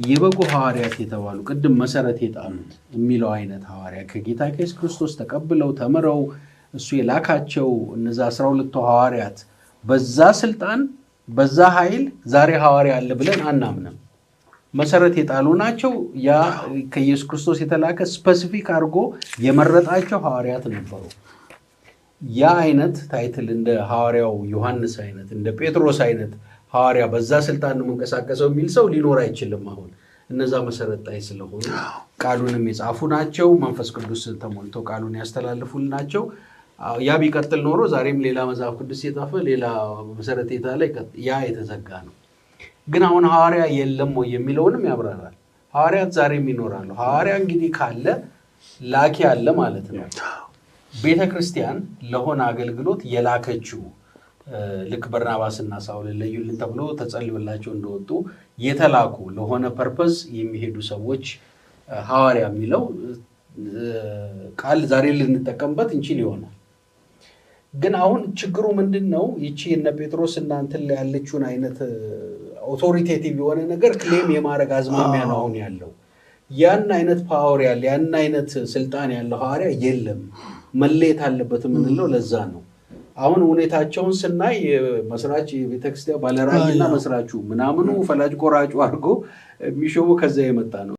የበጉ ሐዋርያት የተባሉ፣ ቅድም መሰረት የጣሉት የሚለው አይነት ሐዋርያ፣ ከጌታ ከኢየሱስ ክርስቶስ ተቀብለው ተምረው እሱ የላካቸው እነዛ 12ቱ ሐዋርያት፣ በዛ ስልጣን በዛ ኃይል ዛሬ ሐዋርያ አለ ብለን አናምንም። መሰረት የጣሉ ናቸው። ያ ከኢየሱስ ክርስቶስ የተላከ specific አድርጎ የመረጣቸው ሐዋርያት ነበሩ። ያ አይነት title፣ እንደ ሐዋርያው ዮሐንስ አይነት፣ እንደ ጴጥሮስ አይነት ሐዋርያ በዛ ስልጣን ነው የምንቀሳቀሰው የሚል ሰው ሊኖር አይችልም። አሁን እነዛ መሰረት ጣይ ስለሆኑ ቃሉንም የጻፉ ናቸው። መንፈስ ቅዱስ ተሞልተው ቃሉን ያስተላልፉል ናቸው። ያ ቢቀጥል ኖሮ ዛሬም ሌላ መጽሐፍ ቅዱስ የጻፈ፣ ሌላ መሰረት የጣለ፣ ያ የተዘጋ ነው። ግን አሁን ሐዋርያ የለም ወይ የሚለውንም ያብራራል። ሐዋርያት ዛሬም ይኖራሉ። ሐዋርያ እንግዲህ ካለ ላኪ አለ ማለት ነው። ቤተ ክርስቲያን ለሆነ አገልግሎት የላከችው፣ ልክ በርናባስና ሳውልን ለዩልን ተብሎ ተጸልዮላቸው እንደወጡ የተላኩ፣ ለሆነ purpose የሚሄዱ ሰዎች ሐዋርያ የሚለው ቃል ዛሬ ልንጠቀምበት እንችል ይሆናል። ግን አሁን ችግሩ ምንድን ነው? ይቺ እነ ጴጥሮስ እና እንትን ላይ ያለችውን አይነት authoritative የሆነ ነገር claim የማድረግ አዝማሚያ ነው አሁን ያለው። ያን አይነት power ያለ፣ ያን አይነት ስልጣን ያለው ሐዋርያ የለም። መለየት አለበት የምንለው ለዛ ነው። አሁን ሁኔታቸውን ስናይ መስራች የቤተክርስቲያን ባለራዕይና መስራቹ ምናምኑ ፈላጭ ቆራጩ አድርጎ የሚሾሙ ከዛ የመጣ ነው።